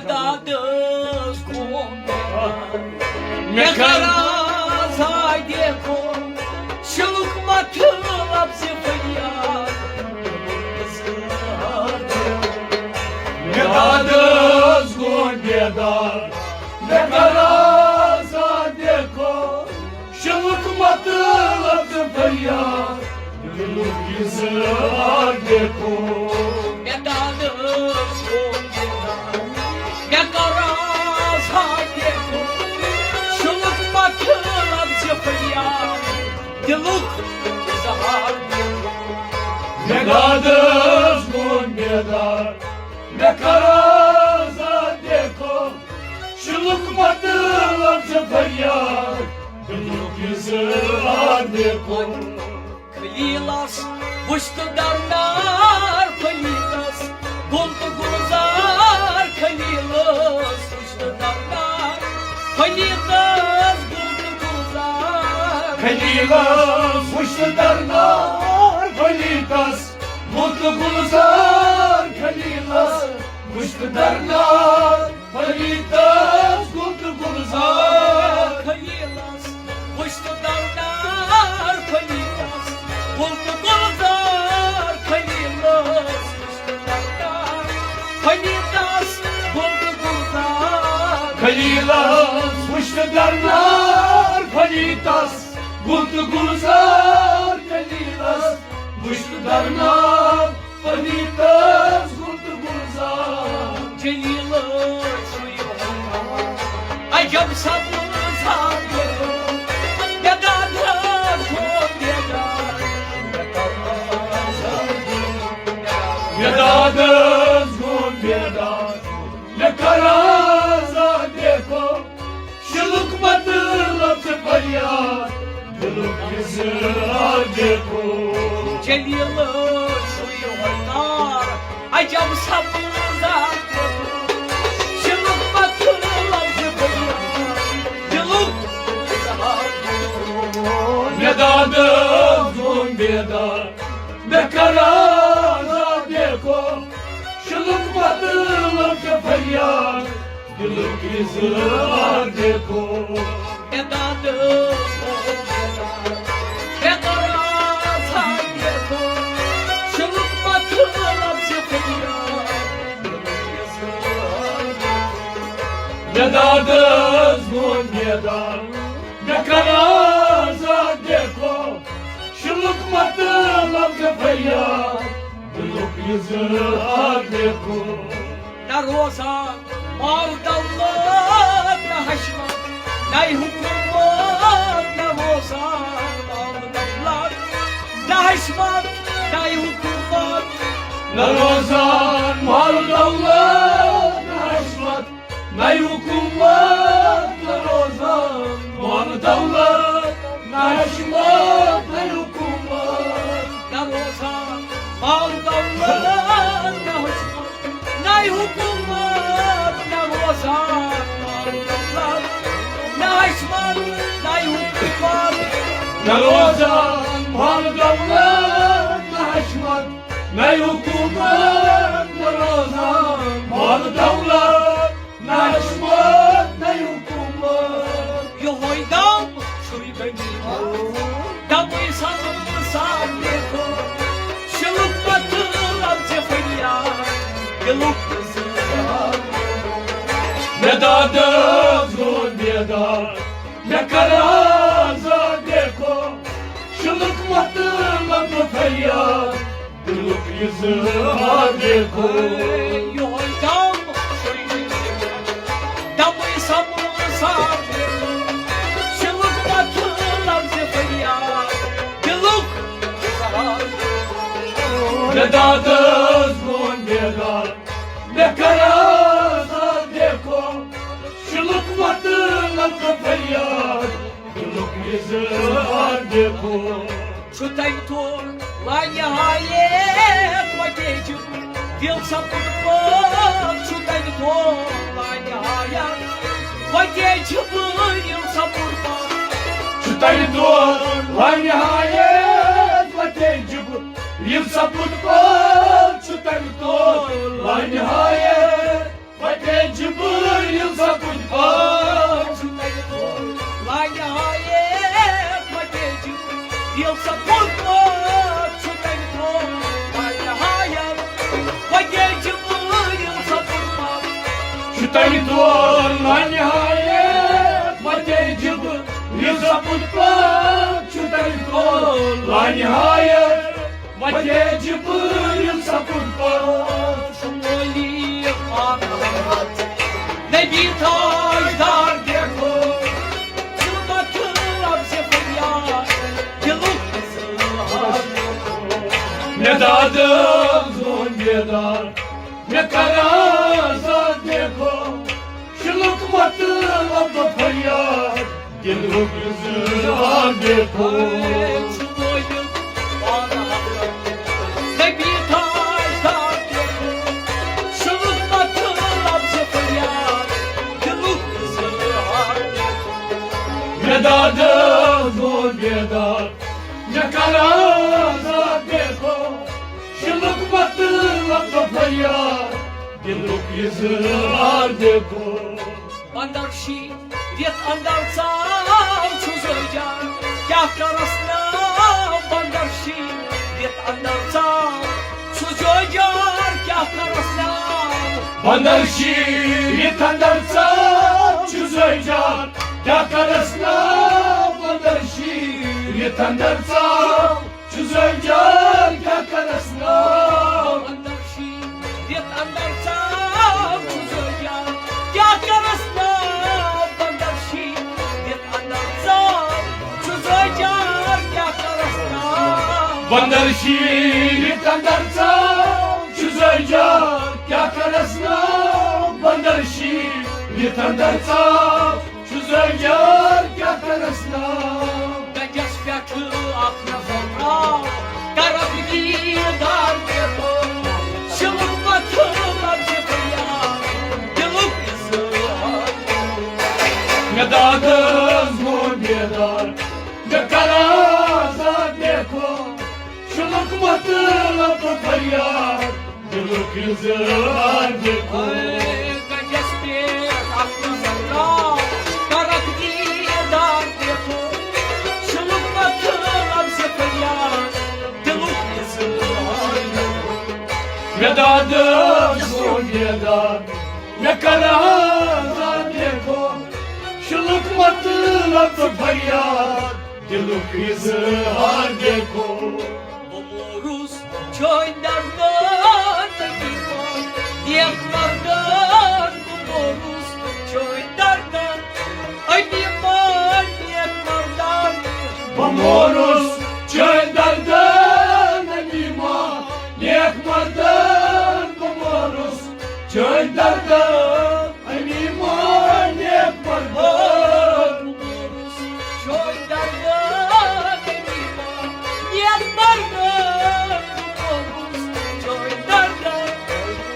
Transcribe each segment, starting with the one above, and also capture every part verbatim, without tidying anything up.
دادس گوٚو مےٚ کر آزادِ کھوٚر، شِلُک مطلب زِ فریاد۔ مےٚ دادس گوٚو بیدار، مےٚ کر آزادِ کھوٚر، شِلُک مطلب زِ فریاد، دِلُک اظہار دیکھو۔ مےٚ دادس گوٚو بیدار، مےٚ کر آزادِ کھوٚر، شِلُک مطلب زِ فریاد، دِلُک اظہار دیکھو۔ مےٚ دادس گوٚو بیدار، مےٚ کر آزادِ کھوٚر، شِلُک مطلب زِ فریاد، دِلُک اظہار دیکھو۔ خلیلس وُچھ تہٕ درنار، خلیلس گُل تہٕ گُلزار، خلیلس وُچھ تہٕ درنار، خلیلس گُل تہٕ گُلزار۔ خلیلس وُچھ تہٕ درنار، خلیلس گُل تہٕ گُلزار، خلیلس وُچھ تہٕ درنار، خلیلس گُل تہٕ گُلزار۔ خلیلس وُچھ تہٕ درنار، خلیلس گُل تہٕ گُلزار، خلیلس وُچھ تہٕ درنار، خلیلس گُل تہٕ گُلزار۔ خلیلس وُچھ تہٕ درنار، خلیلس گُل تہٕ گُلزار، خلیلس وُچھ تہٕ درنار، خلیلس گُل تہٕ گُلزار۔ جلیلس چھُ یِہوٚے عجب سبزار، مےٚ دادس گوٚو بیدار، مےٚ دادس گوٚو بیدار، مےٚ کر آزادِ کھوٚر، شِلُک مطلب زِ فریاد، دِلُک اظہار دیکھو۔ جلیل چھُ یِہوٚے کار، عجب سبزار دیکھو۔ شِلُک مطلب زِ فریاد، دِلُک اظہار دیکھو۔ مےٚ دادس گوٚو بیدار، مےٚ کر آزادِ کھوٚر، شِلُک مطلب زِ فریاد، دِلُک اظہار دیکھو۔ مےٚ دادس گوٚو بیدار، مےٚ کر آزادِ کھوٚر، شِلُک مطلب زِ فریاد، دِلُک اظہار دیکھو۔ مےٚ دادس گوٚو بیدار، مےٚ کر آزادِ کھوٚر، شِلُک مطلب زِ فریاد، دِلُک اظہار دیکھو۔ نہ روزان مال دولت، نہ حشمت، نہ حکومت، نہ روزان مال دولت، نہ حشمت، نہ حکومت۔ نہ روزان مال دولت، نہ حشمت، نہ حکومت، نہ روزان مال دولت، نہ حشمت، نہ حکومت۔ نہ روزان مال دولت، نہ حشمت، نہ حکومت، نہ روزان مال دولت، نہ حشمت، نہ حکومت۔ نہ روزان مال دولت، نہ حشمت، نہ حکومت، نہ روزان مال دولت، نہ حشمت، نہ حکومت۔ یِہوٚے دم چھُے غنیٖمت، دمٕے سمسار دیکھو۔ شِلُک مطلب زِ فریاد، دِلُک اظہار۔ مےٚ دادس گوٚو بیدار، مےٚ کر آزادِ کھوٚر، شِلُک مطلب زِ فریاد، دِلُک اظہار دیکھو۔ یِہوٚے دم چھُے غنیٖمت، دمٕے سمسار دیکھو۔ شِلُک مطلب زِ فریاد، دِلُک اظہار دیکھو۔ مےٚ دادس گوٚو بیدار، مےٚ کر آزادِ کھوٚر، شِلُک مطلب زِ فریاد، دِلُک اظہار دیکھو۔ چھُ تَمہِ تور لانِہایت وَتے جِبرِیٖل سَپُد پٲدٕ، چھُ تَمہِ تور لانِہایت وَتے جِبرِیٖل سَپُد پٲدٕ۔ چھُ تَمہِ تور لانِہایت وَتے جِبرِیٖل سَپُد پٲدٕ، چھُ تَمہِ تور لانِہایت۔ وَتے جِبرِیٖل لانہایت وتے جبریل سپُد پاس۔ شمولی آمد نبی تاجدار دیکھو، ظلمت لفظ فریاد دلُک اظہار۔ مےٚ دادٕ زون بیدار، مےٚ کران آزاد دیکھو، شلُک مطلب فریاد دلُک اظہار دیکھو۔ نبی تاجدار دیکھو، شلُک مطلب فریاد دلُک اظہار دیکھو۔ مےٚ دادٕ زون بیدار، مےٚ کران آزاد دیکھو، شلُک مطلب تہٕ فریاد دلُک اظہار دیکھو۔ بندر شیٖرِتھ اندر ژاو چھُ زٲوۍ جان، کیٛاہ کرس ناو؟ بندر شیٖرِتھ اندر ژاو چھُ زٲوۍ جان، کیٛاہ کرس ناو؟ بندر شیٖرِتھ اندر ژاو چھُ زٲوۍ جان، کیٛاہ کرس ناو؟ بندر شیٖرِتھ اندر ژاو چھُ زٲوۍ جان، کیٛاہ کرس ناو؟ بندر شیٖرِتھ اندر ژاو چھُ زٲوۍ جان، کیٛاہ کرس ناو؟ بندر شیٖرِتھ اندر ژاو چھُ زٲوۍ جان، کیٛاہ کرس ناو؟ بندر شیٖرِتھ اندر ژاو چھُ زٲوۍ جان، کیٛاہ کرس ناو؟ بندر شیٖرِتھ اندر ژاو چھُ زٲوۍ جان، کیٛاہ کرس ناو؟ گنجس پٮ۪ٹھ اکھ نظر تراو، کرکھ دیٖدار دیکھو، شلُک مطلب فریاد دلُک اظہار۔ مےٚ دادٕ زون بیدار، مےٚ کران آزاد دیکھو، شلُک مطلب فریاد دلُک اظہار دیکھو۔ گنجس پٮ۪ٹھ اکھ نظر تراو، کرکھ دیٖدار دیکھو، شلُک مطلب فریاد دلُک اظہار دیکھو۔ مےٚ دادٕ زون بیدار، مےٚ کران آزاد دیکھو، شلُک مطلب فریاد دلُک اظہار دیکھو۔ بہٕ مورُس چٲنۍ دردن، نیک مردن، بہٕ مورُس چٲنۍ دردن، امی مان نیک مردن۔ بہٕ مورُس چٲنۍ دردن، امی مان نیک مردن، بہٕ مورُس چٲنۍ دردن، امی مان نیک مردن۔ بہٕ مورُس چٲنۍ دردن، امی مان نیک مردن۔ بہٕ مورُس چٲنۍ دردن،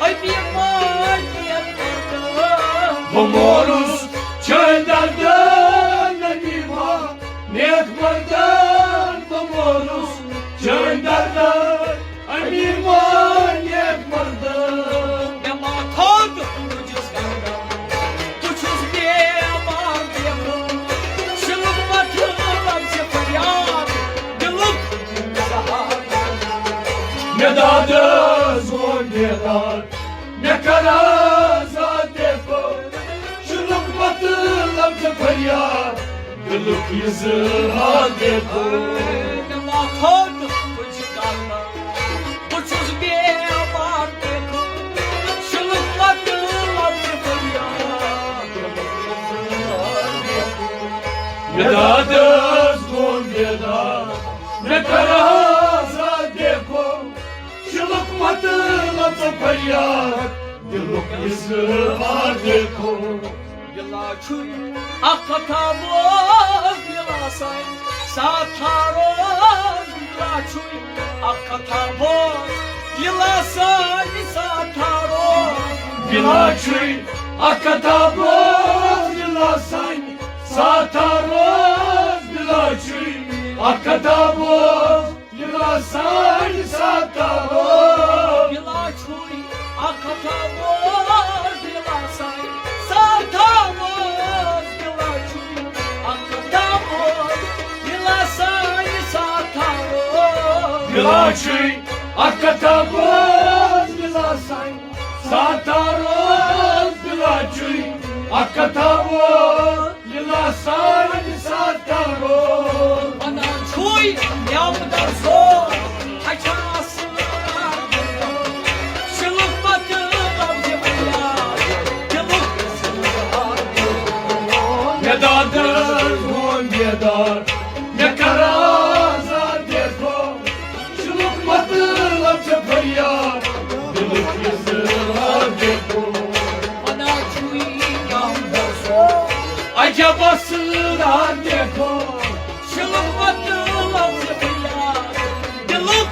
امی مان نیک مردن۔ بہٕ مورُس چٲنۍ دردن، امی مان نیک مردن۔ بہٕ مورُس چٲنۍ دردن، امی مان نیک مردن۔ مےٚ ما تھوٚد تُجِس گردن، بہٕ چھُس بیمار بیمار، شِلُک مطلب زِ فریاد دِلُک اظہار۔ مےٚ دادٕ زون بیدار، مےٚ کر آزاد دیکھو، شِلُک مطلب زِ فریاد دِلُک اظہار دیکھو۔ مےٚ ما تھوٚد تُجِس گردن، بہٕ چھُس بیمار دیکھو، شِلُک مطلب زِ فریاد۔ مےٚ دادٕ زون بیدار، مےٚ کر آزاد دیکھو، شِلُک مطلب زِ فریاد دِلُک اظہار دیکھو۔ بِلا چھُے اکھ کتھا بوز، بِلا سانہِ ساتھا روز۔ بِلا چھُے اکھ کتھا بوز، بِلا سانہِ ساتھا روز۔ بِلا چھُے اکھ کتھا بوز، بِلا سانہِ ساتھا روز۔ بِلا چھُے اکھ کتھا بوز، بِلا سانہِ ساتھا روز۔ بِلا چھُے اکھ کتھا بوز، بِلا سانہِ ساتھا روز۔ بِلا چھُے اکھ کتھا بوز، بِلا سانہِ ساتھا روز۔ بِلا چھُے اکھ کتھا بوز، بِلا سانہِ ساتھا روز۔ بِلا چھُے اکھ کتھا بوز، بِلا سانہِ ساتھا روز۔ ونان چھُے یاو در سو اچھا سرا شلوک پتہٕ لفظ بیا دلُک اظہار۔ مےٚ دادر گوٚو بیدار، مےٚ کر آزاد دیکھو، شلوک مطلب چھُ فریاد، دلُک اظہار دیکھو۔ وَنان چھُ یی یاو در سو عجب اسرار دیکھو، شلوک مطلب چھُ فریاد، دلُک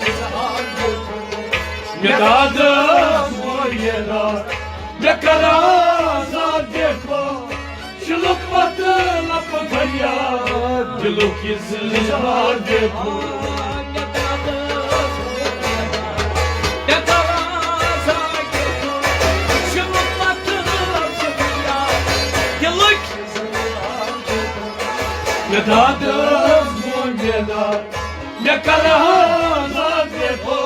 اظہار دیکھو۔ مےٚ دادس گوٚو یہِ راتھ، مےٚ کر آزاد دیکھو، شلوک مطلب فریاد، دلُک اظہار دیکھو۔ مےٚ دادس گوٚو بیدار، مےٚ کر آزاد دیکھو،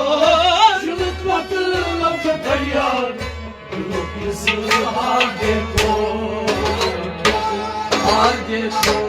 شلوک مطلب فریاد، دلُک اظہار دیکھو، اظہار دیکھو۔